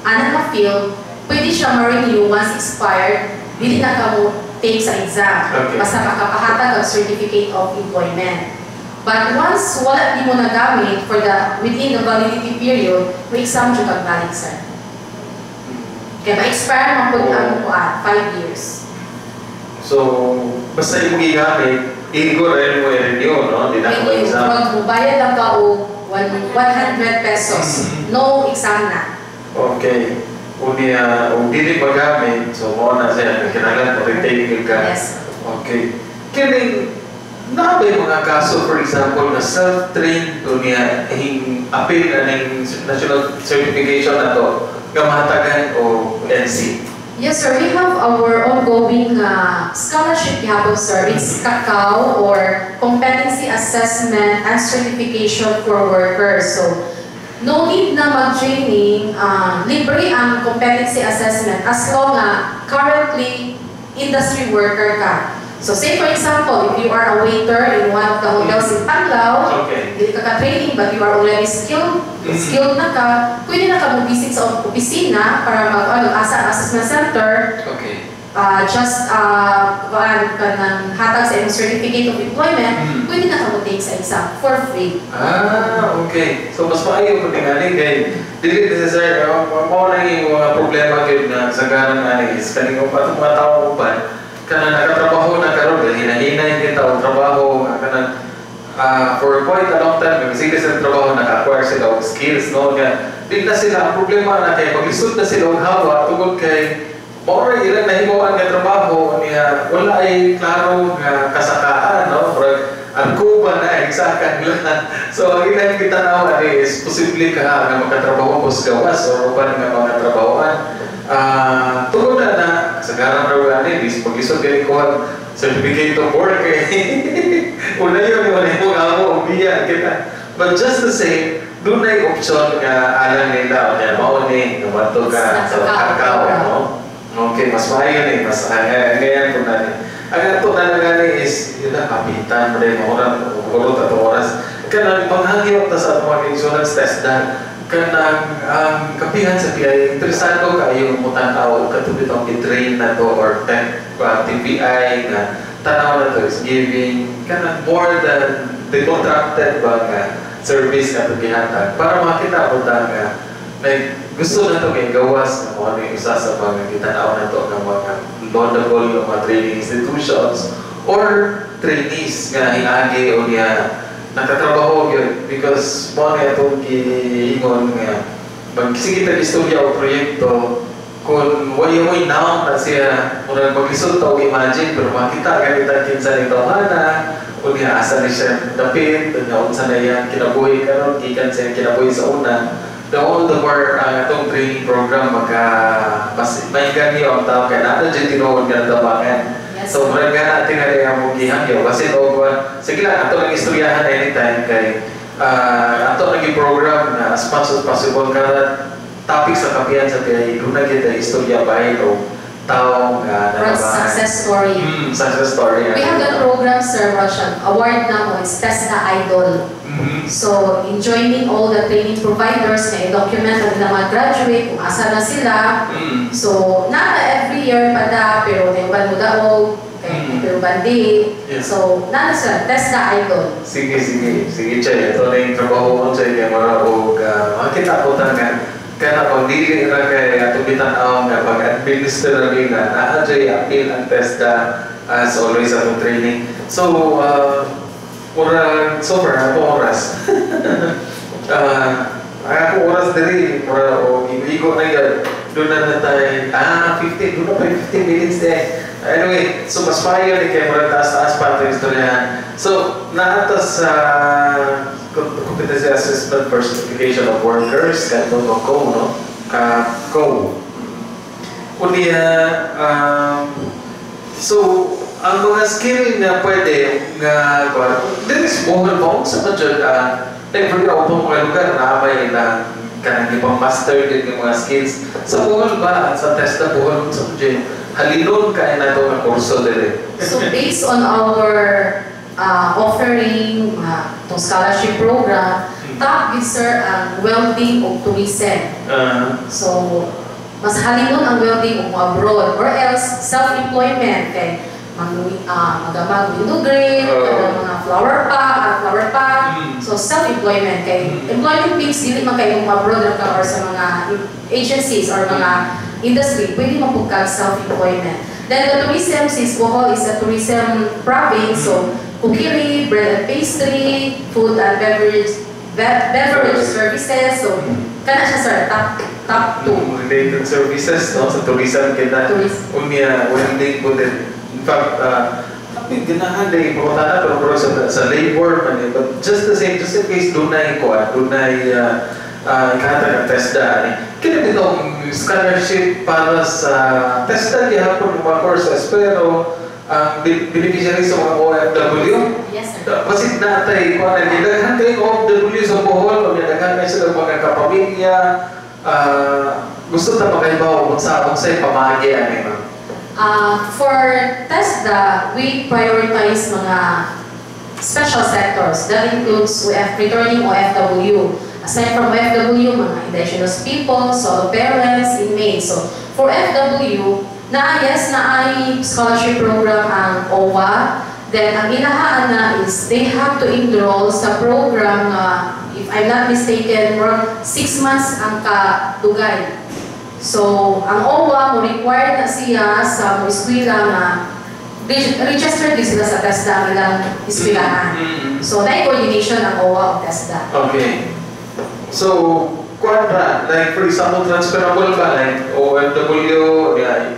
ana nga field, pwede siya ma-renew once expired, dili na ka mo take sa exam. Basta makapahatag ang certificate of employment. But once wala nimo nagamit for the within the validity period, may exam jud kag balik, sir. Kaya ma-expire man pud ang kuan, 5 years. So, basta yung gigamit, igor rin mo i-renew, no? Di na ka Renew, mag-exam. Magbayad lang ka og ₱100. No exam na. Okay. Unya, kung dili magamit, so mao na siya, kinahanglan mo retake ka. Yes. Okay. Kining, naa ba yung mga kaso, for example, na self-trained unya, hing appeal na ning national certification na to, nga mahatagan og NC? Yes, sir. We have our ongoing scholarship gihapon, sir. It's CACAW or Competency Assessment and Certification for Workers. So, no need na mag-training. Libre ang competency assessment as long as currently industry worker ka. So, say for example, if you are a waiter in one of the hotels in Panglao, dili ka ka-training but you are already skilled, skilled na ka, pwede na ka mo-visit sa opisina para mag ano, asa ang assessment center, just kuan ka ng hatag sa imong certificate of employment, pwede na ka mo-take sa exam for free. Ah, okay. So mas maayo po tingali kay dili necessary mao na yung mga problema gyud na sa ganang ani is kaning atong mga tawo uban kanang nakatrabaho na karon hinahinay kita og trabaho kanang for quite a long time sige sa trabaho naka-acquire sila og skills, no, nga di na sila ang problema na kay maglisod na sila og hawa tungod kay mao ra ilang nahimuan nga trabaho niya, wala ay klaro nga kasakaan, no, murag ang kuba na eksakan nila. So ang ilang gitanaw ani is posible ka nga makatrabaho ko sa gawas or uban nga mga trabahoan. Tungod na na sa garang raw ani dis paglisod gani ko certificate of work kay una yun wala mo amo og biya kita. But just the same, dunay option nga alang nila nya mao ni nga madto ka sa CACAW, no? Okay, mas maayo ni, mas ngayon po na ni. Ang ato na lang gani is, yun na, kapitan mo rin, maurang, kulot at oras. Kanang manghangyo ta sa atong mga insurance TESDA, kanang ang kapihan sa PI, interesado kayo mo tanaw katong bitong i-train na to or tech, TVI nga tanaw na to is giving kanang more than the contracted ba nga service nga itong gihatag para makita po ta nga like gusto na to kay gawas nga mo ano yung isa sa mga gitanaw na to nga mga laudable nga mga training institutions or trainees nga hinagi o niya nakatrabaho gyud because mo ni atong giingon nga pag sige ta istorya o proyekto kung way way now na siya murag maglisod ta og imagine, pero makita ganita kinsa ni tawhana o niya, asa ni siya dapit, unya unsa na iyang kinabuhi karon gikan sa iyang kinabuhi sa una, the all the more ang atong training program maka mas may gani ang tao kay naa jud tinuod nga natabangan. So murag nga natin nga ang mong gihangyo kasi og sige lang ato lang istoryahan anytime kay ato naging program na as much as possible kada topic sa kapihan sa PI doon na kita istorya bahin o tao nga Or natabangan. Success story. Success story. We have that program, Sir Roshan. Award na mo is TESDA Idol. So, in joining all the training providers na i-document ang ilang mga graduate, kung asa na sila. So, nata every year pa da, pero may uban mo daog, kay Pero bandi. So, nana sir, TESDA idol. Sige, sige. Sige, Chay. Ito na yung trabaho mo, Chay. Kaya mara og makita ko nga kana pag dili ra kay atong bitan-aw nga pag-administer ra nila, naa jay appeal ang TESDA as always atong training. So, murag so far ako oras. Ang ako oras diri mura og igo na gyud. Doon na na tayo, 15, doon na pa 15 minutes eh. Anyway, so mas payo ni kay murag taas-taas pa ito istoryahan. So, naa ta sa competency assessment for certification of workers, kanto no ko, no? Ka ko. Unya, so, ang mga skill na pwede nga, there is Bohol ba? Sa ba dyan, like for example, mga lugar na may ilang kanang ibang master din yung mga skills. Sa Bohol ba, at sa TESDA Bohol, sa dyan, halinon kaya na ito nga kurso diri? So based on our offering, itong scholarship program, top gid sir ang welding o tourism. So, mas halinon ang welding o abroad or else self-employment kay mag magamag window grill, kanang mga flower pot. So self-employment kay employment means dili man kay kung abroad ra ka or sa mga agencies or mga industry, pwede man pud kag self-employment. Then the tourism, since Bohol is a tourism province, so cookery, bread and pastry, food and beverage services. So kana siya sir, top two. Related services, no? Sa tourism kita. Tourism. Unya, welding po din. In fact, ganahan din pangutana pero pero sa labor man eh. But just the same, just in case dunay ko, dunay kahatag ang TESDA ani. Kini ditong scholarship para sa TESDA gihapon mga courses, pero ang beneficiary sa mga OFW. Yes, sir. Basit na tay kuan na daghan kay OFW sa Bohol, o daghan kay sila mga kapamilya. Gusto ta makahibaw kung sa unsay pamaagi ani, ma'am? For TESDA, we prioritize mga special sectors. That includes returning OFW. Aside from OFW, mga indigenous people, solo parents, inmates. So, for OFW, na yes, na ay scholarship program ang OWWA. Then, ang inahaan na is they have to enroll sa program nga, if I'm not mistaken, for 6 months ang kadugay. So, ang OWWA mo require na siya sa mo eskwela nga registered din sila sa TESDA ang ilang eskwelahan. So, na coordination ang OWWA o TESDA. Okay. So, kuan ra, like for example, transferable ba like OFW, yeah,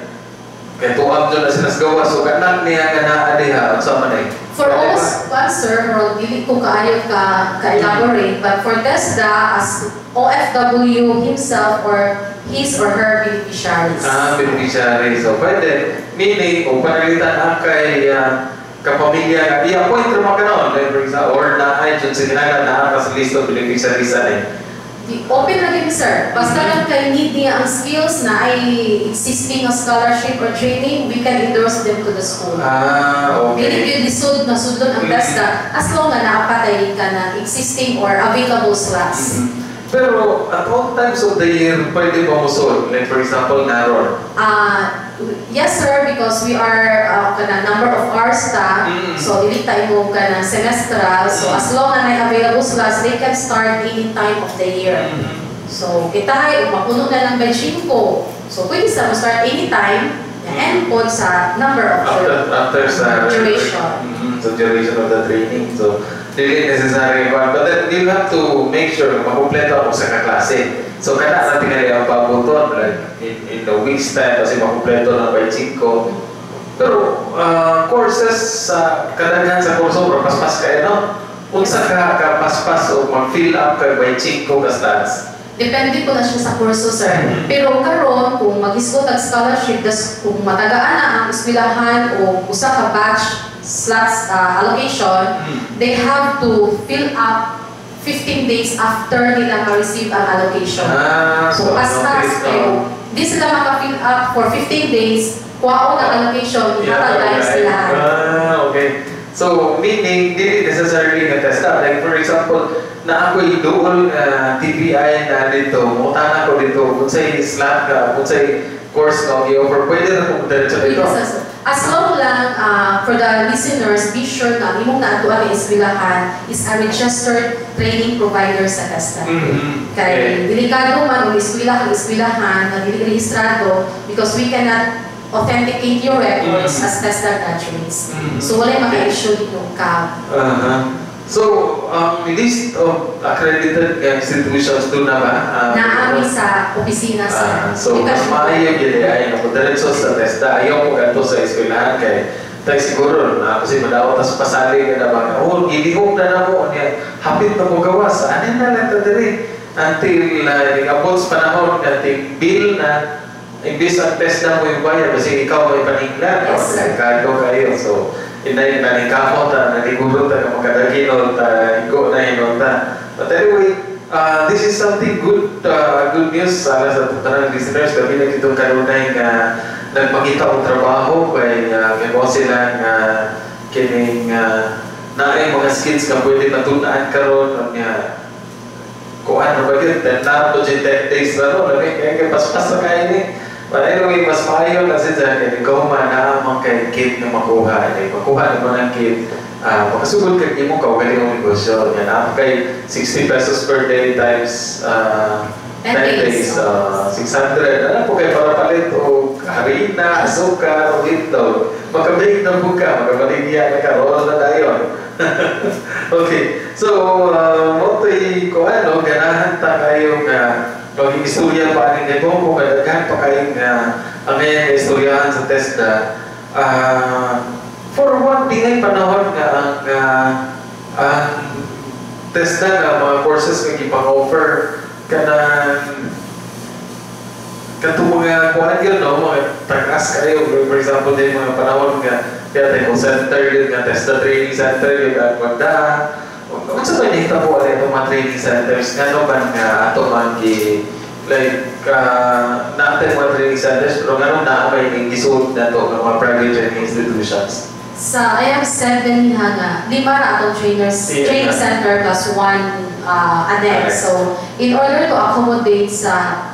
kay tuab dyan na sila sa gawas, so kanang niya nga naa diha, unsa man eh? For Pwede ba? us, one sir, or dili ko kaayo ka ka-elaborate, but for TESDA, as OFW himself or his or her beneficiaries. Ah, beneficiary. So, pwede. Meaning, kung panalitan ang kay kapamilya nga, i-appoint ra man ka noon. Like, for example, or na ay dyan sa kinahanglan naa ka sa list of beneficiaries ani. Di, open na din sir. Basta lang kay need niya ang skills na ay existing nga scholarship or training, we can endorse them to the school. Dili gyud lisod na sudlon ang TESDA as long nga naapatay ka ng existing or available slots. Pero at all times of the year, pwede ba musod? Like for example, naron. Yes sir, because we are kana number of hours ta, so dili ta imo kana semestral, so as long na may available slots, they can start any time of the year. So kita ay mapuno na ng batch ko. So pwede sa mo start anytime, and po sa number of After sa duration. So duration of the training. So dili necessary one. But then you have to make sure na makumpleto ako sa kaklase. So kana natin kaya ang pabuton like in the week's time kasi makumpleto ng by 5. Pero courses sa kadaghan sa kurso bro, paspas kayo, no? Unsa ka ka paspas o mag-fill up kay by 5 ka slots? Depende po na siya sa kurso, sir. Pero karon kung mag-isgot ang scholarship, das, kung matagaan na ang eskwelahan o usa ka batch slots allocation, they have to fill up 15 days after nila ma-receive ang allocation. Ah, So, paspas, notice, pero di sila maka-fill up for 15 days, kuwaon ang allocation, ihatag tayo sila. Ah, okay. So, meaning, dili necessarily nga TESDA. Like, for example, na ako'y duol nga TVI na dito, mutana ko dito, kung sa'y slot ka, kung sa'y course ka, i-offer, pwede na kung diretso dito. Yes, sir. as long lang, for the listeners, be sure na ang imong naadtuan nga eskwelahan is a registered training provider sa TESDA. Kay delikado man kung eskwela kang eskwelahan na dili rehistrado because we cannot authenticate your records as TESDA graduates. So wala maka-issue dito ka. So, list of accredited nga institutions duna ba? Naa mi sa opisina sa Ah, so, mas maayo gyud ay no, diretso sa TESDA. Ayaw mo kadto sa eskwelahan kay tay siguro na kasi madawat tas pasali ka na ba, "Oh, gilihok na na mo niya, hapit na mo gawas, ani na lang ta diri," until nag-abot sa panahon nga ting bill na, imbis ang TESDA mo yung bayad kasi ikaw may paninglan, Yes, sir. Delikado kayo. So inay naningkamot ta, naliguro ta nga makadagino ta, igo na hinon ta. But anyway, this is something good, good news sana sa tanang listeners, labi na kitong kanunay nga nagpakita og trabaho kay mo sila nga kining naay mga skills nga pwede matun-an karon nga kuan ra ba gyud 10 na to 10 days na, no, lami kay kay paspas na kayo ni. But anyway, mas maayo kasi dyan kay ikaw man naa man kay kit nga makuha, kay makuha nimo ng kit, makasugod kag imong kaugalingong negosyo nga naa kay 60 pesos per day times 10 10 days, days, 600. Ano po kay para palit og harina, asukar, o itlog. Makabake na po ka, makabaligya na ka, roll na dayon. Okay, so, mo to'y kuan, no, ganahan ta kayo nga mag-istorya pa ani kay kung kadaghan pa kayo nga ang ngayon nga istoryahan sa TESDA. For one, di panahon nga ang TESDA nga mga courses nga gipang-offer kanang katong mga kuan yun, no, mga tag-as kayo. For example, din mga panahon nga kaya tayo call center yun, nga TESDA training center yun, ang wanda. Unsa ba nahitabo ani itong mga training centers? Ngano man nga ato man gi like naatay mga training centers pero ngano na may gisuot na to ng mga private training institutions? Sa I have seven nga, lima ra atong trainers, training center plus one annex. Annex. So, in order to accommodate sa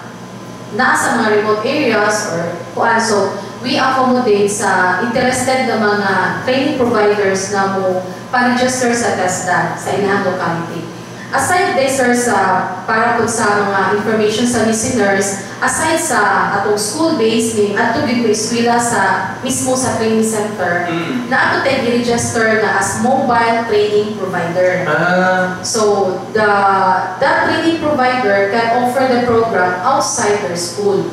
naa sa mga remote areas or kuan, so we accommodate sa interested na mga training providers na mo pa-register sa TESDA sa ilang locality. Aside this, sir, sa para po sa mga information sa listeners, aside sa atong school-based ni adto gyud mo eskwela sa mismo sa training center, na ato tayo i-register na as mobile training provider. So, the that training provider can offer the program outside their school.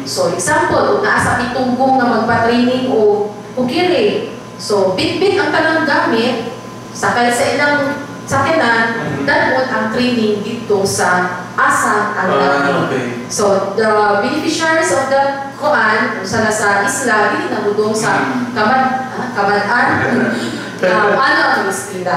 So, example, kung naa sa Pitugo nga magpa-training o kukiri, so, bit-bit ang tanang gamit, sakay sa ilang sakyanan, dalhon ang training dito sa asa ang gamit. So, the beneficiaries of that kuan, kung sa nasa isla, dili na mudong sa Kamad-an, ano ang isla.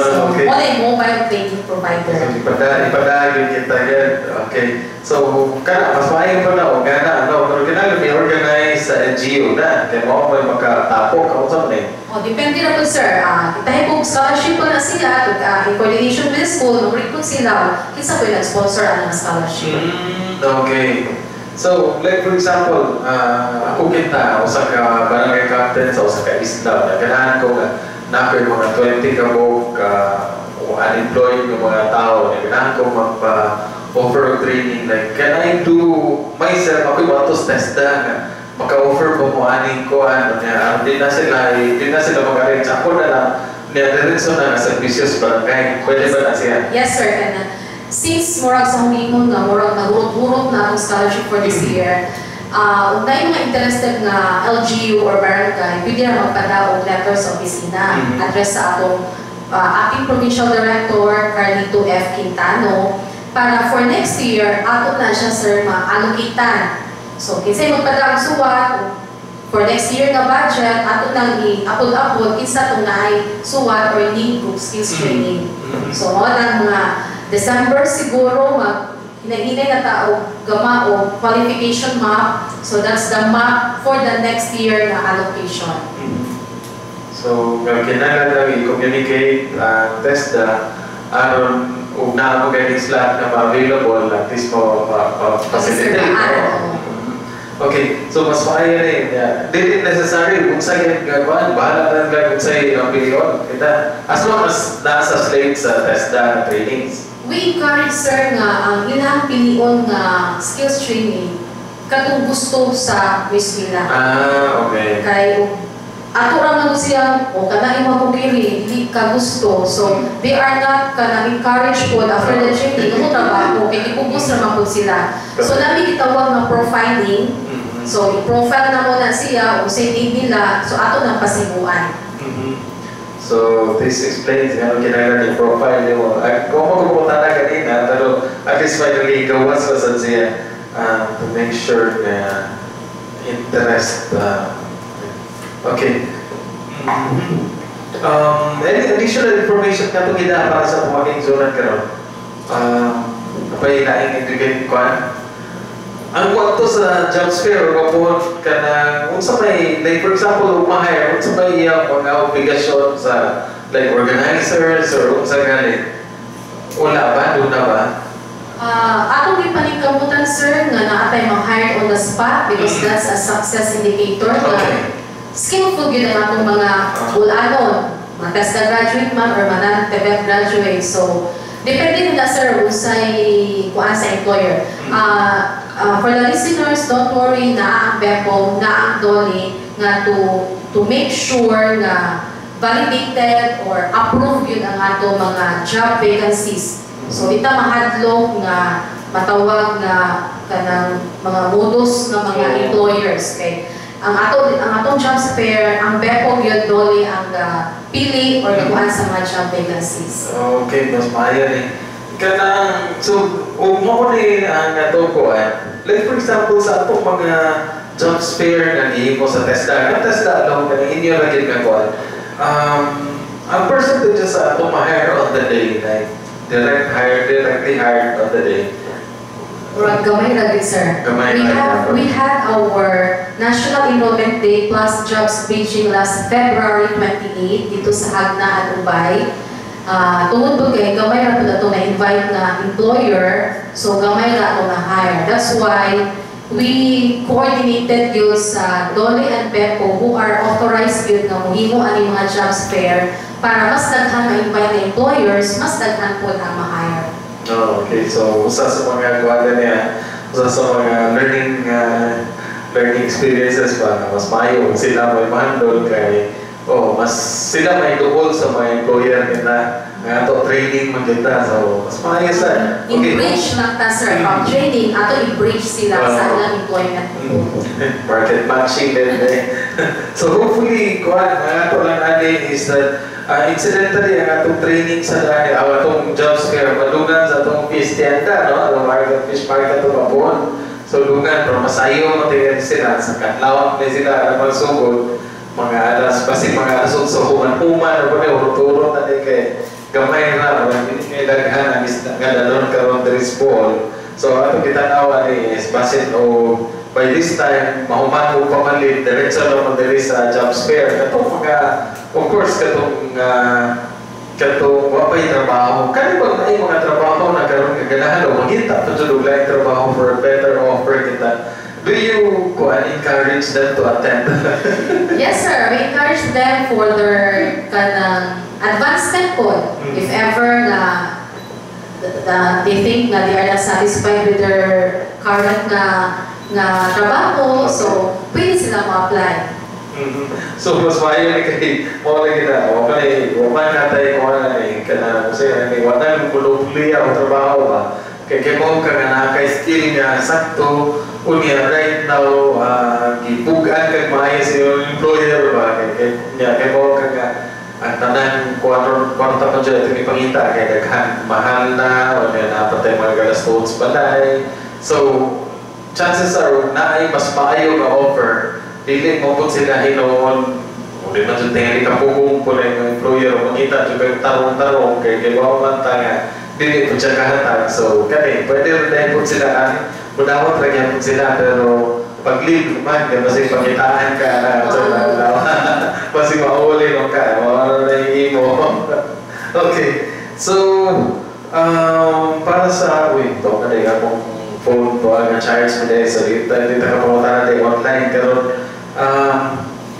So, wala yung mobile training provider. So, ipadayon kita yan. Okay. So, kana, mas maayo pa na, o gana, ano, pero kinahanglan may organize sa NGO na, kaya mo may makatapok, ako sa man eh. O, depende na po, sir. Itahi po scholarship po na sila, in coordination with the school, mag-recruit sila, kinsa po yung nag-sponsor ang scholarship. Okay. So, like for example, ako kita, usa ka barangay captain sa usa ka isla, na ganahan ko nga naa ko'y mga 20 ka buok o unemployed nga mga tao, na ganahan ko magpa-offer og training. Like, can I do myself, ako yung atos TESDA nga, maka-offer ba mo aning ko, ano niya, di na sila mag-arrange. Ako na lang, niya, diretso na nga serbisyo sa barangay. Pwede ba na siya? Yes, sir. Kana. Since murag sa humingon nga, murag nagurot-hurot na akong scholarship for this year, kung na yung mga interested na LGU or barangay, pwede na magpada og letter sa opisina. Address sa atong acting provincial director, Carlito F. Quintano, para for next year, ato na siya, sir, ma-allocatean. So, kinsay magpada og suwat, for next year nga budget, ato nang i-apod-apod, kinsa itong naay suwat or need group skills training. So, mao lang mga December siguro, mag hinay na tao gama o qualification map. So, that's the map for the next year na allocation. So, kinahanglan lang i-communicate ang TESDA aron ug naa mo kay slot na ma-available at least mo ma-facilitate. Masertaan, No? Oo. Okay, so mas maayo na yun. Yeah. Dili necessary kung sa gagawin, bahala na lang kung sa ilang pilion. Kita, as long as nasa slate sa TESDA trainings. We encourage, sir, nga ang ilang pilion nga skills training katong gusto sa mismo. Ah, okay. Kay ato ra man siya o kana imo akong diri dili ka gusto, so they are not kanang encourage po after the training mo trabaho kay gipugos ra man pud sila. So nami gitawag nga profiling. So i-profile na mo na siya unsay need nila, so ato nang pasimuan. So, this explains nga kinahanglan yung profile nimo. Ay, kung magpupunta na kanina, pero at least finally, gawas pa sa siya to make sure na interest. Okay. Any additional information ka itong gina para sa pumaging zona karon? Apay laing educate kuan? Ang kwarto sa job fair, kapuhon ka na, unsa may, like for example, ma-hire, unsa may iyang mga obligasyon sa like organizers or unsa gani? Wala ba? Doon na ba? Atong gipaningkamutan, sir, nga naa tay ma-hire on the spot because that's a success indicator nga skillful gyud ang atong mga bulanon, mga TESDA graduate man or mga non-TVET graduate. So, depende na, sir, unsay kuan sa employer. For the listeners, don't worry, naa ang BEPO, naa ang DOLE nga to make sure nga validated or approved yun ang ato mga job vacancies. So, di ta mahadlok nga matawag nga kanang mga modus ng mga employers kay ang atong jobs fair, ang BEPO gyud, DOLE ang pili or kuan sa mga job vacancies. Okay, mas maayo ni. Kanang, so, ug mo ni ang ato ko eh. Like for example, sa atong mga jobs fair nga gihimo sa TESDA, ang TESDA alone kanang inyo ra gyud nga kuan. Ang percentage sa atong ma-hire on the day, like direct hire, directly hired on the day? Murag gamay ra gid, sir. Gamay We ra. Have we had our National Enrollment Day plus Jobs Bridging last February 28 dito sa Jagna at Ubay. Tungod po kay gamay ra pud ato na-invite na employer, so gamay ra ato na hire. That's why we coordinated yun sa DOLE and BEPO who are authorized yun nga mohimo ani mga jobs fair para mas daghan ma-invite na employers, mas daghan po ang ma-hire. Oh, okay. So, usa sa mga kuwan niya, usa sa mga learning experiences ba, nga mas maayo kung sila may handle kay oh, mas sila may duol sa mga employer kita nga ato training man kita. So, mas maayo sa okay. I-bridge lang ta, sir, from training ato i-bridge sila sa ilang employment. Market matching din eh. So hopefully, kuan, ang ato lang ani is that incidentally, ang atong training sa dani, ang atong jobs fair, madungan sa atong fish tienda, no? Ang market, fish market ito Mabuon. So dungan, pero masayo mo sila, sa kadlawon na sila ang magsugod, mga alas, basi mga alas 8, human-human, o ba urot-urot na din kay gamay na, wala kay daghan ang isda nga dalon karon diri sa Bohol. So ato kita nawa ni is basin o by this time mahuman mo pamalit, diretso na mo diri sa jobs fair katong mga, of course, katong wa pa'y trabaho kani ba ay mga trabaho na karon nga ganahan o mangita pa jud og laing trabaho for a better offer kita, do you kuan encourage them to attend? Yes, sir, we encourage them for their kanang advancement po. If ever na they think na they are not satisfied with their current na trabaho, so pwede sila mo-apply. So mas maayo ni kay mo lagi na o kanay wa man natay ko na ni kana kasi ni wa na monopoly ang trabaho ba kay mo ka nga naa kay skill nga sakto unya right now gipugaan kag maayo sa iyong employer ba kay nya kay mo ka nga ang tanan kwarto kwarta pa dyan ito ipangita kay daghan mahal na o niya napatay mga galastos balay, so chances are naay mas maayo nga offer, dili mo pud sila hinuon o di man jud tingali kapugong po na yung employer o mangita jud kay tarong-tarong kay wa man ta nga dili pud siya kahatag. So kani pwede rin dahil pud sila ani mudawat ra gyapon sila, pero pag leave man kay basi pangitaan ka na sa adlaw, basi mauli mo ka mao na imo. Okay, so para sa, wait, to ka akong Phone ko ang charge mo dahil, so dito ka pangutana tayo online karon.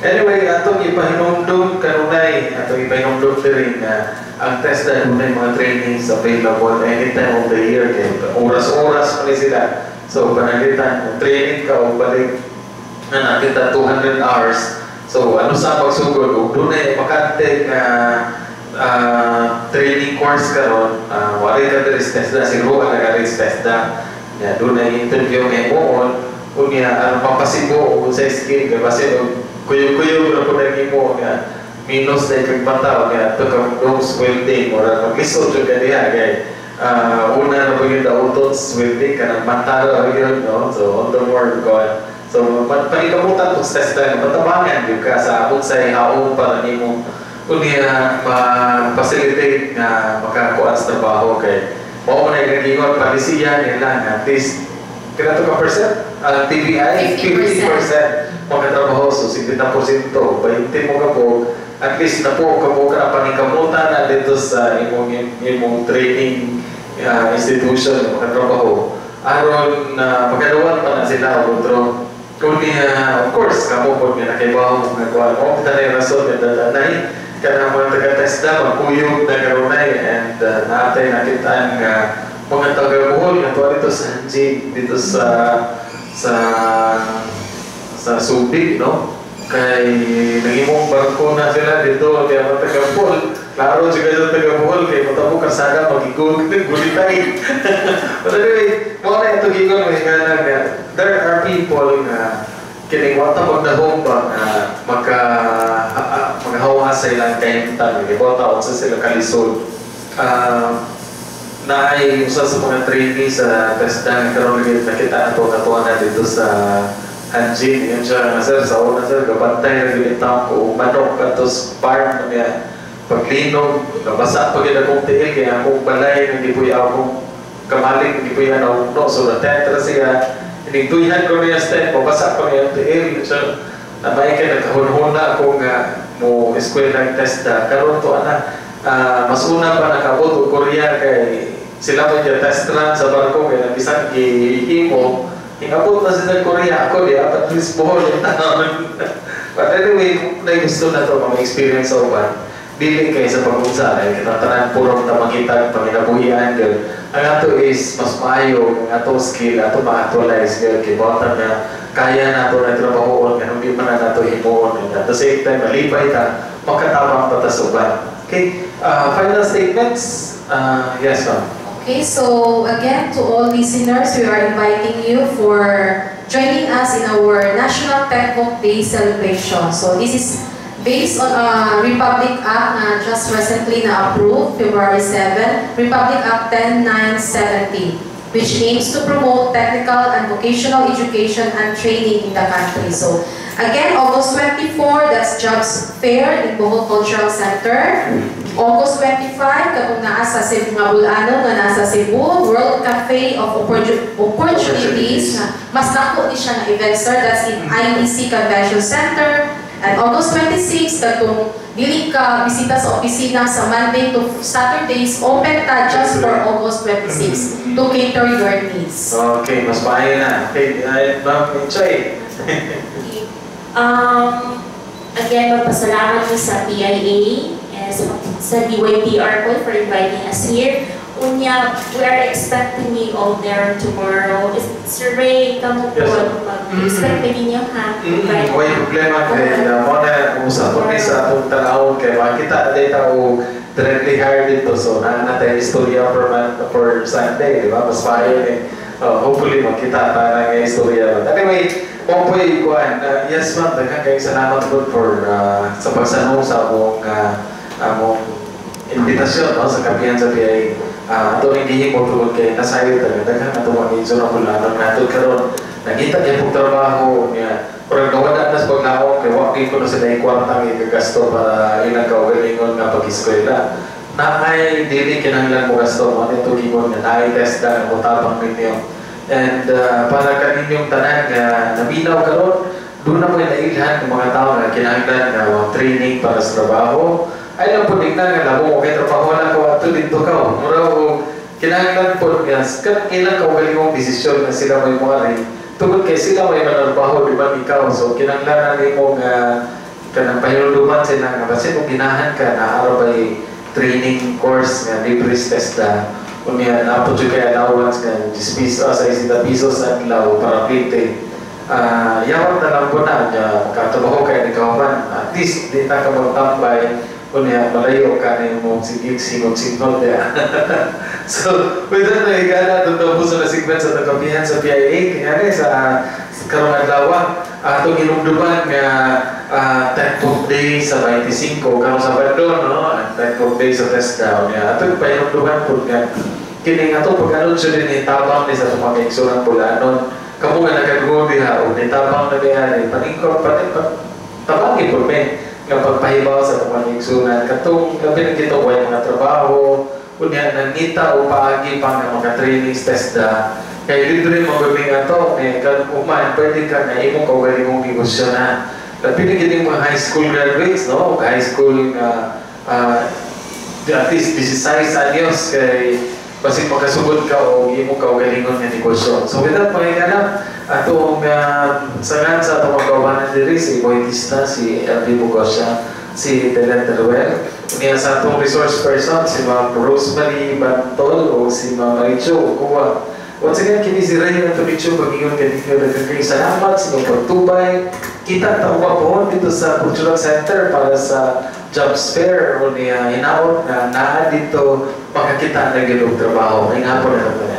Anyway, atong ipahinumdum kanunay, atong ipahinumdum diri nga ang TESDA, dunay mga trainings available anytime of the year kay oras-oras man ni sila. So pananglitan kung training ka o balik na nakita 200 hours. So ano sa pagsugod ug dunay bakante nga training course karon, wala ka diri sa TESDA, siguro ka nag sa TESDA. Ya, dunay interview kay moon unya ang papasibo og sa skill kay basin og kuyog-kuyog ra pud ang imo nga minus na kag mata nga to ka nose welding or maglisod jud ka diha kay una na po yung dautot welding kanang mata ra yun, no? So on the more God, so panikamutan kung sa TESDA nga matabangan gyud ka sa unsay haom para nimo unya ma-facilitate nga makakuha sa trabaho kay mao na yung nagingon palisiya nila nga at least kinato ka percent ang TVI. 50%. 50% makatrabaho, so 50%, 20 mo ka po at least na po ka po ka panikamutan na dito sa imong training institution nga makatrabaho aron na magkaduwan pa na sila og otro. Kunya, of course, kamo po nga nakaibaw mo nga kuan mo kita na yung rason nga dadanay kanang mga taga-TESDA magkuyog na karunay and naatay nakitaan nga mga taga-Bohol nga tuwa dito sa Hanjin, dito sa Subic, no? Kay nangimong barko na sila dito kaya mga taga-Bohol, klaro siya kayo taga-Bohol kay matabo karsada magigug gulitay. But anyway, mo na ito gigon may nga nga there are people nga kining wa ta magdahom ba nga maka magahawa sa ilang kahimtang, kay wa ta unsa sila kalisod. Na ay usa sa mga trainee sa TESDA nga karon lagi nakita ato katuwa na dito sa Hanjin. Yun siya nga, "Sir, sa una, sir, gabantay ra gyud taon ko og manok ato sa farm niya. Paglinog, nabasa pa gyud akong tiil kay akong balay nga gipuy akong kamalig gipuy na no." So na tent ra siya, inigtuyan ko niya step, mabasa pa niya ang tiil. So nabay kay nagkahunhuna ako nga mo eskwela ng TESDA karon to ana, mas una pa nakabot og Korea kay sila mo yung test run sa barko kay nabisan gihimo, ingabot na sila Korea, ako di apat least Bohol yung taon. But anyway, kung gusto na to mga experience sa uban, dili kay sa pag-unsa ay kita tanan purong ta makita panginabuhian gyud. Ang ato is mas maayo ang ato skill ato ma-actualize gyud kay bawatan nga kaya nato na trabahoon nga di man na nato himuon, and at the same time malipay ta makatabang pa ta sa uban. Okay, final statements. Yes, ma'am. Okay, so again, to all listeners, we are inviting you for joining us in our National TechVoc Day celebration. So this is based on a Republic Act na just recently na-approved, February 7, Republic Act 10970, which aims to promote technical and vocational education and training in the country. So again, August 24, that's Jobs Fair in Bohol Cultural Center. August 25, katong naa sa Cebu, nga Bol-anon nga nasa Cebu, World Cafe of Opportunities. Na mas dako ni siya nga event, sir, that's in IBC Convention Center. And August 26, katong dili ka bisita sa opisina sa Monday to Saturdays, open ta just for August 26 to cater your needs. Okay, mas maayo na. Okay, Ma'am Inchoy. Again, magpasalamat ko sa PIA and sa DYPR ko for inviting us here. Unya, we are expecting you all there tomorrow. Is, Sir Ray, kamo po, Yes, sir. mag-expect mm ninyo ha? Way problema kay mo na usap ni sa atong tanawon kay makita day ta og directly hired dito, so naa na tayo istorya for Sunday, di ba? Mas maayo ni hopefully makita ta na nga istorya. But anyway, mo po'y kuan, yes ma'am, daghan kayong salamat po for sa pagsanong sa among imbitasyon, no, sa kapihan sa PIA. Ato ning gihimo tungod kay nasayo ta daghan ato mga igsoon ang bol-anon nato karon nangita gyud pong trabaho niya, pero nawala na sa paglaom kay wa gyud kuno sila kwartang igagasto para ilang kaugalingon nga pag-eskwela na ay dili kinahanglan mo gasto mo nito gingon nga naay TESDA nga motabang ninyo. And para kaninyong tanan nga naminaw karon, doon na mo nailhan ng mga tao nga kinahanglan nga mga training para sa trabaho ay lang po na nga labo mo kay trabaho lang ko ato dito ka mura og Kinahanglan po nga kanang ilang kaugalingong desisyon nga sila may moari tungod kay sila may manarbaho, di ba, ikaw? So kinahanglan na nimo nga kanang pahinumduman sila nga basin kung ginahan ka na araw bay training course nga libre sa TESDA, unya naa po jud kay allowance nga 10 piso sa 60 pesos adlaw para plite. Ah, yawat na lang po na nya makatrabaho kay ikaw man, at least di na ka magtambay, unya malayo ka na imong sige singot-singot ya. So with that, nahigala doon daw po sa segment sa Kapihan sa PIA kaya sa karong adlaw, atong hinumduman nga Tech Day sa 25 karong Sabado, no, ang Tech Day sa TESDA. Unya atong pahinumduman pud nga kini nga atong pag-anunsyo din tabang ni sa atong mga kaigsuonan Bol-anon. Kamo nga nakadungog diha og nitabang na diha ni paningkot pati tabangi pud me nga pagpahibaw sa atong mga kaigsuonan katong labi na kita way mga trabaho, unya nangita o paagi pa nga mga trainings TESDA kay libre mo gud ato eh. Kan uman pwede ka nga imong kaugalingong negosyo na, labi na gid mga high school graduates, no, high school nga at least 16 anyos kay basig makasugod ka o imong kaugalingon nga negosyo. So with that, mga higala, atong sangan sa atong mga kaubanan diri, si Boytista, si LB Bugosya, si Belen Teruel, niya sa atong resource person, si Ma'am Rosemary Bantol o si Ma'am Maricho Kuwa. Once again, kini si Ray Anthony Chu, pag-ingon kaninyo daghang salamat sa inyong pagtubay. Kita ta po dito sa Cultural Center para sa jobs fair o niya hinaot na naa dito makakita na gyud og trabaho. Maayong hapon na.